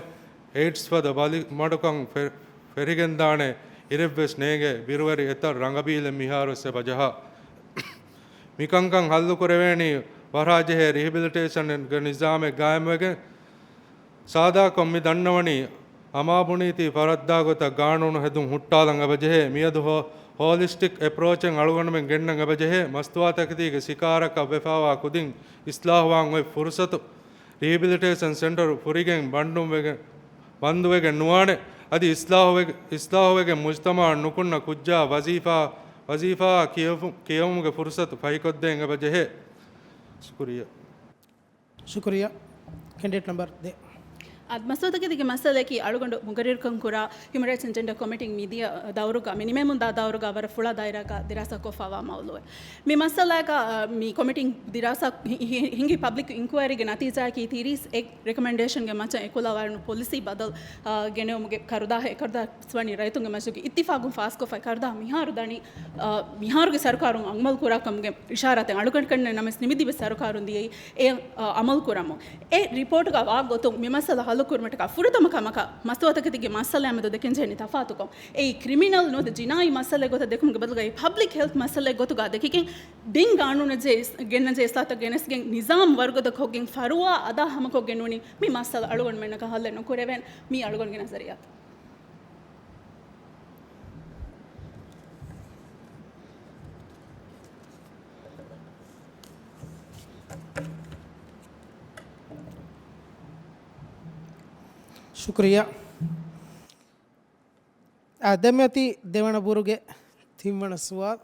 އެއިޑްސް ފަދަ ބަލި މަޑުކަން ފެ-، ފެށިގެންދާނެ އިރެއްވެސް ނޭނގޭ. ބިރުވެރި އެތައް ރަނގަބީލެއް މިހާރުވެސް އެބަ ޖަހާ. މިކަންކަން ހައްލުކުރެވޭނީ ވަރަށް ޖެހޭ ރިހެބިލިޓޭޝަންގެ ނިޒާމެއް ގާއިމްވެގެން. ސާދާކޮށް މި ދަންނަވަނީ އަމާބުނީތީ ފަރައްދާ ގޮތަށް ގާނޫނު ހެދުން ހުއްޓާލަން އެބަޖެހޭ. މިއަދު ހޯ-، ހޯލިސްޓިކް އެޕްރޯޗެއް އަޅުގަނޑުމެން ގެންނަން އެބަޖެހޭ. މަސްތުވާތަކެތީގެ ސިކާރަކަށް ވެފާވާ ކުދިން އިސްލާހުވާން އޮތް ފުރުސަތު ރިހެބިލިޓޭޝަން ސެންޓަރު ފުރިގެން ބަންދުވެގެން، ބަންދުވެގެން ނުވާނެ. އަދި އިސްލާހުވެ-، އިސްލާހުވެގެން މުޖްތަމަޢަށް ނުކުންނަ ކުއްޖާ ވަޒީފާ، ވަޒީފާއާ ކިޔެވު-، ކިޔެވުމުގެ ފުރުސަތު ފަހިކޮށްދޭން އެބަ ޖެހޭ. ޝުކުރިއްޔާ. ޝުކުރިއްޔާ. ކެންޑިޑޭޓް ނަމްބަރު ދެ. އަދި މަސްތުވާތަކެތީގެ މައްސަލައަކީ އަޅުގަނޑު މުގައްރިރުކަން ކުރާ ހިއުމަން ރައިޓްސް އެންޑް ޖެންޑަރ ކޮމިޓީން މިދިޔަ ދައުރުގަ، މި ނިމެމުންދާ ދައުރުގަ ވަރަށް ފުޅާ ދާއިރާގަ ދިރާސާކޮށްފައިވާ މައުޟޫއެއް. މި މައްސަލައަކަށް، އަ، މި ކޮމިޓީން ދިރާސާ ހި-، ހި-، ހިނގި ޕަބްލިކް އިންކުއަރީގެ ނަތީޖާއަކީ ތިރީސް އެއް ރެކޮމެންޑޭޝަންގެ މައްޗަށް އެކުލަވާނު ޕޮލިސީ ބަދަލު، އާ، ގެނެވުމުގެ ކަރުދާހެއް، އެކަރުދާ ވަނީ ރައްޔިތުންގެ މަޖިލީހުގެ އިއްތިފާގުން ފާސްކޮށްފައި ކަރުދާ މިހާރު ދަނީ، އާ، މިހާރުގެ ސަރުކާރުން އަމަލު ކުރާ ކަމުގެ އިޝާރާތެއް އަޅުގަނޑު ނަމަވެސް ނިމިދިވެސް ސަރުކާރުން ދިޔައީ އެ، އާ، އަމަލު ކުރަމުން. އެ ރިޕޯޓުގަ ވާ ގޮތުން މި މައްސަލަ ހައްލު ކުރުމަށްޓަކާ ފުރަތަމަ ކަމަކަށް މަސްތުވާތަކެތީގެ މައްސަލައާ މެދު ދެކެންޖެހެނީ ތަފާތުކޮށް. އެއީ ކްރިމިނަލް ނުވަތަ ޖިނާއީ މައްސަލައެއް ގޮތަށް ދެކުމުގެ ބަދަލުގައި ޕަބްލިކް ހެލްތް މައްސަލައެއް ގޮތުގަ ދެކިގެން ދެން ގާނޫނަށް ޖެ-، ގެންނަ ޖެ އިސްލާހުތައް ގެނެސްގެން ނިޒާމް ވަރުގަދަ ކޮށްގެން ފަރުވާ އަދާ ހަމަކޮށްގެން ނޫނީ މި މައްސަލަ އަޅުގަނޑުމެންނަކަށް ހައްލެއް ނުކުރެވޭނެ. މީ އަޅުގަނޑުގެ ނަޒަރިއްޔާތައް. ޝުކުރިއްޔާ. އާ، ދެންމެ އޮތީ ދެވަނަ ބުރުގެ ތިންވަނަ ސުވާލު.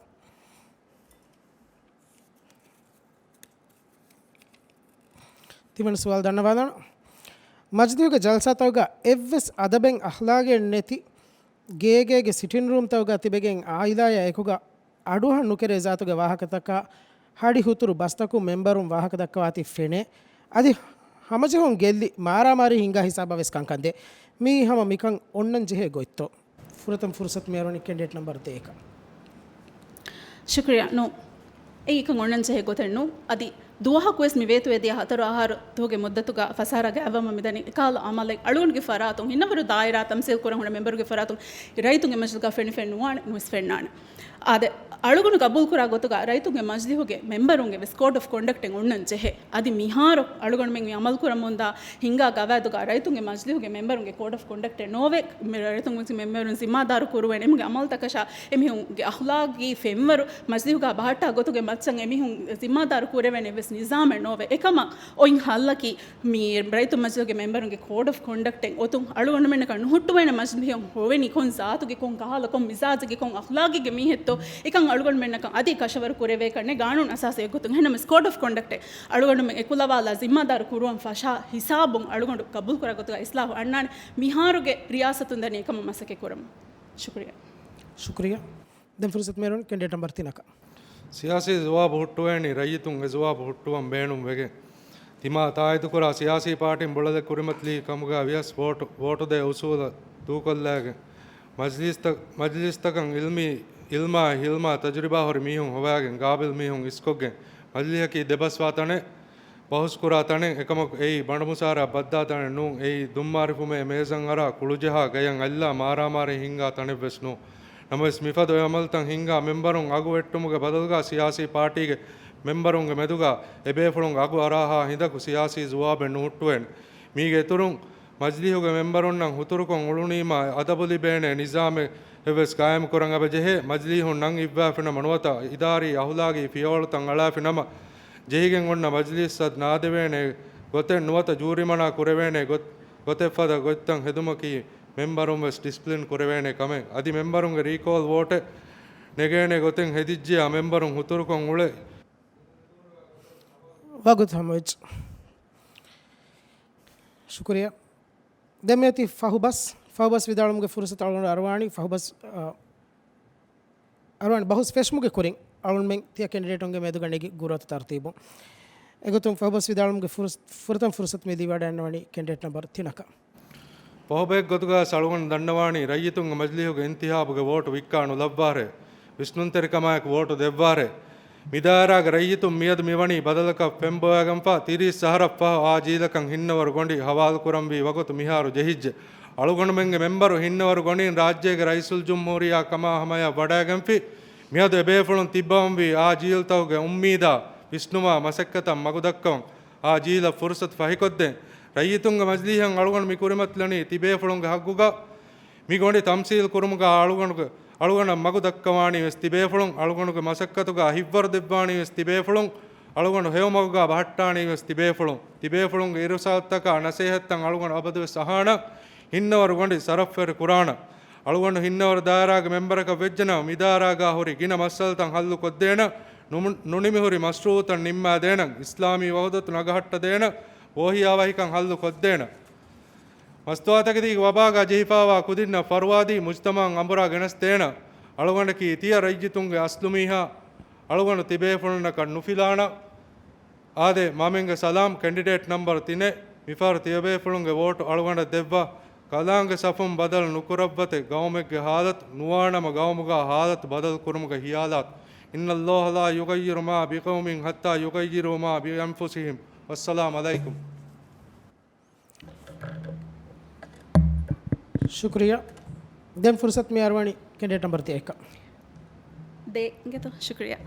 ތިންވަނަ ސުވާލު ދަންނަވާލަން. މަޖިލީހުގެ ޖަލްސާތަކުގަ އެއްވެސް އަދަބެއް އަޚްލާގެއް ނެތި ގޭގޭގެ ސިޓިންރޫމްތަކުގަ ތިބެގެން އާއިލާޔާ އެކުގަ އަޑުއަހަން ނުކެރޭ ޒާތުގެ ވާހަކަތަކާ ހަޑި ހުތުރު ބަސްތަކުން މެންބަރުން ވާހަކަދައްކަވާތީ ފެނޭ. އަދި ހަމަޖެހުން ގެއްލި މާރާމާރީ ހިންގާ ހިސާބަށް ވެސް ކަންކަން ދޭ. މީ ހަމަ މިކަން އޮންނަން ޖެހޭ ގޮތްތޯ؟ ފުރަތަމަ ފުރުސަތު މިއަރުވަނީ ކެންޑިޑޭޓް ނަމްބަރު ދޭކަށް. ޝުކުރިއްޔާ. ނޫން. އެއީ އެކަން އޮންނަން ޖެހޭ ގޮތެއް ނޫން. އަދި ދުވަހަކުވެސް މި ވޭތުވެދިޔަ ހަތަރު އަހަރު ދުވަހުގެ މުއްދަތުގަ ފަސާރަ ގާތްވަމުން މިދަނީ އެކަހަލަ އަމަލެއް އަޅުގަނޑުގެ ފަރާތުން ހިންނަވަރު ދާއިރާ ތަމްސީލް ކުރަން ހުންނަ މެމްބަރުގެ ފަރާތުން ރައްޔިތުންގެ މަޖިލިސްގަ ފެނިފައެއް ނުވާނެ، ނުވެސް ފެންނާނެ. އާދެ، އަޅުގަނޑު ގަބޫލުކުރާ ގޮތުގަ ރައްޔިތުންގެ މަޖިލީހުގެ މެމްބަރުންގެ ވެސް ކޯޑް އޮފް ކޮންޑަކްޓެއް އޮންނަން ޖެހޭ. އަދި މިހާރު އަޅުގަނޑުމެން މި އަމަލުކުރަމުންދާ ހިންގާ ގަވާއިދުގަ ރައްޔިތުންގެ މަޖިލީހުގެ މެމްބަރުންގެ ކޯޑް އޮފް ކޮންޑަކްޓެއް ނޯވޭ. މި ރައްޔިތުންގެ މެމްބަރުން ޒިންމާދާރު ކުރުވޭނެ އެމީހުންގެ އަމަލުތަކަށާ އެމީހުންގެ އަޚްލާގީ ފެންވަރު މަޖިލީހުގަ ބަހައްޓާ ގޮތުގެ މައްޗަށް އެމީހުން ޒިންމާދާރު ކުރެވޭނެ ވެސް ނިޒާމެއް ނޯވޭ. އެކަމަށް އޮތް ހައްލަކީ މި ރައްޔިތުންގެ މަޖިލީހުގެ މެމްބަރުންގެ ކޯޑް އޮފް ކޮންޑަކްޓެއް އޮތުން އަޅުގަނޑުމެންނަކަށް ނުހުއްޓުވޭނެ މަޖިލީހުން ހޮވެނީ ކޮން ޒާތުގެ، ކޮން ކަހަލަ، ކޮން މިޒާޖެއްގެ، ކޮން އަޚްލާގެއްގެ މީހެއްތޯ. އެކަން އަޅުގަނޑުމެންނަކަށް އަދި ކަށަވަރު ކުރެވޭކަށް ނެތް ގާނޫނު އަސާސީ އެއްގޮތުން. އެހެންނަމަވެސް ކޯޑް އޮފް ކޮންޑަކްޓެއް އަޅުގަނޑުމެން އެކުލަވާލާ ޒިންމާދާރު ކުރުވަން ފަށާ ހިސާބުން އަޅުގަނޑު ގަބޫލުކުރާ ގޮތުގަ އިސްލާހު އަންނާނެ. މިހާރުގެ ރިޔާސަތުން ދަނީ އެކަމަށް މަސައްކަތް ކުރަމުން. ޝުކުރިއްޔާ. ޝުކުރިއްޔާ. ދެން ފުރުސަތު މިއަރުވަނީ ކެންޑިޑޭޓް ނަމްބަރު ތިނަކަށް. ސިޔާސީ ޖަވާބު ހުއްޓުވޭނީ ރައްޔިތުން އެ ޖަވާބު ހުއްޓުވަން ބޭނުން ވެގެން. ތިމާ ތާއީދުކުރާ ސިޔާސީ ޕާޓީން ބޮޅަލެއް ކުރިމަތިލީ ކަމުގަ ވިޔަސް ވޯޓު، ވޯޓު ދޭ އުސޫލަށް ދޫކޮށްލާގެން. މަޖިލީސްތަ-، މަޖިލީސްތަކަށް އިލްމީ، އިލްމާއި ހިލްމާ ތަޖުރިބާ ހުރި މީހުން ހޮވާގެން ގާބިލް މީހުން އިސްކޮށްގެން. މަޖިލީހަކީ ދެބަސްވާ ތަނެއް، ބަހުސްކުރާ ތަނެއް، އެކަމަކު އެއީ ބަނޑުމުސާރަ ބައްދާ ތަނެއް ނޫން. އެއީ ދުންމާރިފުމޭ މޭޒަށް އަރާ ކުޅުޖަހާ ގަޔަށް އަތްލާ މާރާމާރީ ހިންގާ ތަނެއްވެސް ނޫން. ނަމަވެސް މިފަދަ އޮތް އަމަލުތައް ހިންގާ މެމްބަރުން އަގު ވެއްޓުމުގެ ބަދަލުގަ ސިޔާސީ ޕާޓީގެ މެމްބަރުންގެ މެދުގަ އެބޭފުޅުން އަގު އަރާހާ ހިނދަކު ސިޔާސީ ޖަވާބެއް ނުހުއްޓުވޭނެ. މީގެ އިތުރުން މަޖިލީހުގެ މެމްބަރުންނަށް ހުތުރުކޮށް އުޅުނީމާ އަދަބު ލިބޭނެ ނިޒާމެއް އެއްވެސް ގާއިމުކުރަން އެބަޖެހޭ. މަޖިލީހުން ނަން އިއްވާފިނަމަ ނުވަތަ އިދާރީ އަހުލާގީ ފިޔަވަޅުތައް އަޅާފިނަމަ ޖެހިގެން އޮންނަ މަޖިލީސްއަށް ނާދެވޭނެ ގޮތެއް ނުވަތަ ޖޫރިމަނާ ކުރެވޭނެ ގޮތް، ގޮތެއް ފަދަ ގޮތްތައް ހެދުމަކީ މެމްބަރުން ވެސް ޑިސިޕްލިން ކުރެވޭނެ ކަމެއް. އަދި މެމްބަރުންގެ ރީކޯލް ވޯޓެއް ނެގޭނެ ގޮތެއް ހެދިއްޖެޔާ މެމްބަރުން ހުތުރުކޮށް އުޅެ. ވަގުތު ހަމަވެއްޖެ. ޝުކުރިއްޔާ. ދެން މިއޮތީ ފަހުބަސް، ފަހުބަސް ވިދާޅުމުގެ ފުރުސަތު އަޅުގަނޑު އަރުވާނީ. ފަހުބަސް، އަ، އަރުވާނީ ބަހުސް ފެށުމުގެ ކުރިން އަޅުންމެން ތިޔަ ކެންޑިޑޭޓުންގެ މެދުގަ ނެގި ގުރުއަތު ތަރުތީބު. އެގޮތުން ފަހުބަސް ވިދާޅުމުގެ ފުރުސް-، ފުރަތަމަ ފުރުސަތު މި ލިވަޑައިގަންނަވަނީ ކެންޑިޑޭޓް ނަމްބަރު ތިނަކަށް. ފަހުބައެއް ގޮތުގަ އަޅުގަނޑު ދަންނަވާނީ ރައްޔިތުންގެ މަޖިލީހުގެ އިންތިހާބުގެ ވޯޓު ވިއްކާ ނުލައްވާށޭ. ވިސްނުންތެރިކަމާއެކު ވޯޓު ދެއްވާށޭ. މި ދާއިރާގެ ރައްޔިތުން މިއަދު މިވަނީ ބަދަލަކަށް ފެންބޮވައިގެންފަ ތިރީސް އަހަރަށްފަހު އާ ޖީލަކަށް ހިންނަވަރު ގޮނޑި ހަވާލުކުރަންވީ ވަގުތު މިހާރު ޖެހިއްޖެ. އަޅުގަނޑުމެންގެ މެމްބަރު ހިންނަވަރު ގޮނޑިން ރާއްޖޭގެ ރައީސުލްޖުމްހޫރިއްޔާ ކަމާ ހަމަޔަށް ވަޑައިގެންފި. މިއަދު އެބޭފުޅުން ތިއްބަވަންވީ އާ ޖީލްތަކުގެ އުއްމީދާ ވިސްނުމާ މަސައްކަތަށް މަގުދައްކަވަން. އާ ޖީލަށް ފުރުސަތު ފަހިކޮށްދޭން. ރައްޔިތުންގެ މަޖިލީހަށް އަޅުގަނޑު މި ކުރިމަތިލަނީ ތިބޭފުޅުންގެ ހައްގުގަ މި ގޮނޑި ތަމްސީލް ކުރުމުގަ އަޅުގަނޑުގެ، އަޅުގަނޑަށް މަގު ދައްކަވާނީ ވެސް ތިބޭފުޅުން، އަޅުގަނޑުގެ މަސައްކަތުގަ ހިތްވަރު ދެއްވާނީ ވެސް ތިބޭފުޅުން، އަޅުގަނޑު ހެޔޮ މަގުގަ ބަހައްޓާނީ ވެސް ތިބޭފުޅުން. ތިބޭފުޅުންގެ އިރުސާލުތަކާ ނަސޭހަތްތައް އަޅުގަނޑު އަބަދުވެސް އަހާނަން، ހިންނަވަރު ގޮނޑި ސަރަފްވެރި ކުރާނަން. އަޅުގަނޑު ހިންނަވަރު ދާއިރާގެ މެމްބަރަކަށް ވެއްޖެނަމަ، މި ދާއިރާގަ ހުރި ގިނަ މައްސަލަތައް ހައްލު ކޮށްދޭނަން، ނުމު-، ނުނިމިހުރި މަޝްރޫއުތައް ނިންމާދޭނަން، އިސްލާމީ ވަހުދަތު ނަގަހައްޓަދޭނަން، ވޯހިޔާވަހިކަން ހައްލު ކޮށްދޭނަން. މަސްތުވާތަކެތީގެ ވަބާގަ ޖެހިފައިވާ ކުދިންނަށް ފަރުވާދީ މުޖްތަމަޢަށް އަނބުރާ ގެނެސްދޭނަން. އަޅުގަނޑަކީ ތިޔަ ރައްޔިތުންގެ އަސްލު މީހާ، އަޅުގަނޑު ތިބޭފުޅުންނަކަށް ނުފިލާނަން. އާދެ، މަމިންގެ ސަލާމް. ކެންޑިޑޭޓް ނަމްބަރު ތިނެއް، މިފަހަރު ތިޔަބޭފުޅުންގެ ވޯޓު އަޅުގަނޑަށް ދެއްވާ. ކަލާނގެ ސަފުން ބަދަލު ނުކުރައްވަތެ، ގައުމެއްގެ ހާލަތު ނުވާނަމަ ގައުމުގަ ހާލަތު ބަދަލު ކުރުމުގެ ހިޔާލާތު. إن الله لا يغير ما بقوم حتى يغيروا ما بأنفسهم. والسلام عليكم. ޝުކުރިއްޔާ. ދެން ފުރުސަތު މި އަރުވަނީ ކެންޑިޑޭޓް ނަމްބަރު ދޭއްކަށް. ދޭއްގެތޯ؟ ޝުކުރިއްޔާ.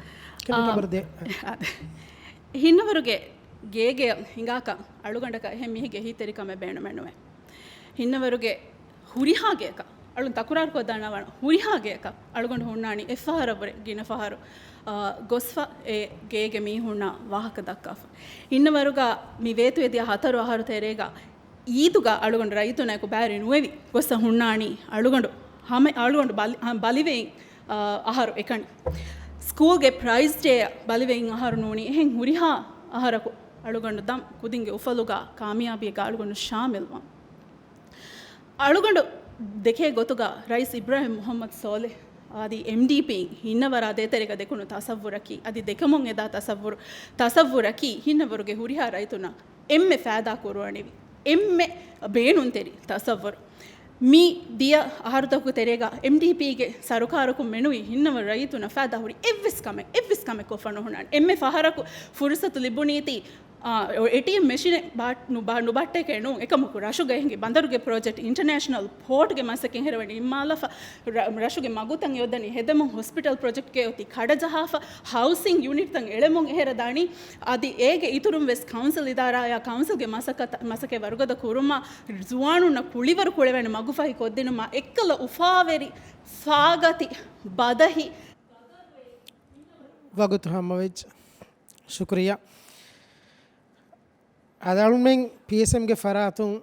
ކެންޑިޑޭޓް އާ، ނަމްބަރު ދޭއް. އާ، ހިންނަވަރުގެ ގޭގެ ހިނގާކަށް އަޅުގަނޑަކަށް އެހެން މީހެއްގެ އެހީތެރިކަމެއް ބޭނުމެއް ނުވޭ. ހިންނަވަރުގެ ހުރިހާ ގެއަކަށް، އަޅުން ތަކުރާރު ކޮށްދާނަވާނަ ހުރިހާ ގެއަކަށް އަޅުގަނޑު ހުންނާނީ އެއްފަހަރަށްވުރެ ގިނަ ފަހަރު، އާ، ގޮސްފަ އެ ގޭގެ މީހުންނާ ވާހަކަ ދައްކާފަ. ހިންނަވަރުގަ މި ވޭތުވެދިޔަ ހަތަރު އަހަރު ތެރޭގަ އީދުގަ އަޅުގަނޑު ރައްޔިތުންނާއެކު ބައިވެރި ނުވެވި ގޮސްފަ ހުންނާނީ އަޅުގަނޑު ހަމަ، އަޅުގަނޑު ބަލި-، އަ، ބަލިވެއިން، އަ، އަހަރު އެކަނި. ސްކޫލްގެ ޕްރައިޒް ޑޭއަށް ބަލިވެއިން އަހަރު ނޫނީ. އެހެން ހުރިހާ އަހަރަކު އަޅުގަނޑު ދަން ކުދިންގެ އުފަލުގަ ކާމިޔާބީގަ އަޅުގަނޑު ޝާމިލްވާން. އަޅުގަނޑު ދެކޭ ގޮތުގަ ރައީސް އިބްރާހިމް މުޙައްމަދު ސޯލިހް އަދި އެމްޑީޕީ ހިންނަވަރާ ދޭތެރޭގަ ދެކުނު ތަސައްވުރަކީ، އަދި ދެކެމުން އެދާ ތަސައްވުރު، ތަސައްވުރަކީ ހިންނަވަރުގެ ހުރިހާ ރައްޔިތުންނަށް އެންމެ ފައިދާ ކުރުވަނިވި، އެންމެ ބޭނުންތެރި ތަސައްވުރު. މި ދިޔަ އަހަރުތަކުގެ ތެރޭގަ އެމްޑީޕީގެ ސަރުކާރަކުން މެނުވީ ހިންނަވަރު ރައްޔިތުންނަށް ފައިދާ ހުރި އެއްވެސް ކަމެއް، އެއްވެސް ކަމެއް ކޮށްފަ ނުހުންނާނެ. އެންމެ ފަހަރަކު ފުރުސަތު ލިބުނީތީ އާ، އެޓީއެމް މެޝިނެއް ބާ-، ނުބާ-، ނުބައްޓޭކޭ ނޫން. އެކަމަކު ރަށުގައި ހިނގި ބަނދަރުގެ ޕްރޮޖެކްޓް، އިންޓަރނޭޝަނަލް ޕޯޓްގެ މަސައްކަތް ހެރަވަނީ ނިންމާލަފަ، ރަ-، ރަށުގެ މަގުތައް އެއޮއްދަނީ ހެދެމުން، ހޮސްޕިޓަލް ޕްރޮޖެކްޓްގެ އޮތީ ކަޑަޖަހާފަ، ހައުސިން ޔުނިޓްތައް އެޅެމުން އެހެރަ ދާނީ. އަދި އޭގެ އިތުރުން ވެސް ކައުންސިލް އިދާރާއާ ކައުންސިލްގެ މަސައްކަތަށް، މަސައްކަތް ވަރުގަދަ ކުރުމަށް ޒުވާނުންނަށް ކުޅިވަރު ކުޅެވޭނެ މަގުފަހި ކޮށްދިނުމަށް އެއްކަލަ އުފާވެރި ފާގަތި ބަދަހި ވަގުތު ހަމަވެއްޖެ. ޝުކުރިއްޔާ. އަޅުގަނޑުމެން ޕީއެސްއެމްގެ ފަރާތުން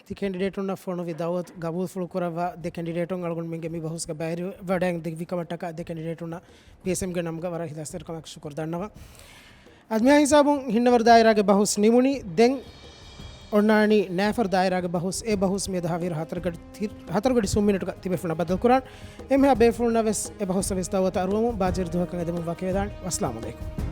ތި ކެންޑިޑޭޓުންނަށް ފޮނުވި ދައުވަތު ގަބޫލުފުޅު ކުރައްވާ ދެ ކެންޑިޑޭޓުން އަޅުގަނޑުމެންގެ މި ބަހުސްގަ ބައިވެރިވަޑައިގެން ދެއްވި ކަމަށްޓަކާ ދެ ކެންޑިޑޭޓުންނަށް ޕީއެސްއެމްގެ ނަމުގަ ވަރަށް ހިލަސްތެރިކަމާއެކު ޝުކުރު ދަންނަވަން. އަދި މިހާ ހިސާބުން ހިންނަވަރު ދާއިރާގެ ބަހުސް ނިމުނީ. ދެން އޮންނާނީ ނައިފަރު ދާއިރާގެ ބަހުސް. އެ ބަހުސް މިއަދު ހަވީރު ހަތަރު ގަޑި ތި-، ހަތަރު ގަޑި ސުން މިނެޓުގަ ތިބޭފުޅުންނާ ބައްދަލުކުރާން. އެންމެހާ ބޭފުޅުންނަށް ވެސް އެ ބަހުސް ވެސް ދައުވަތަށް އަރުވަމުން ބާއްޖަވެރި ދުވަހަކަށް އެދެމުން ވަކިވެދާނެ. ވައްސަލާމު ޢަލައިކުމް.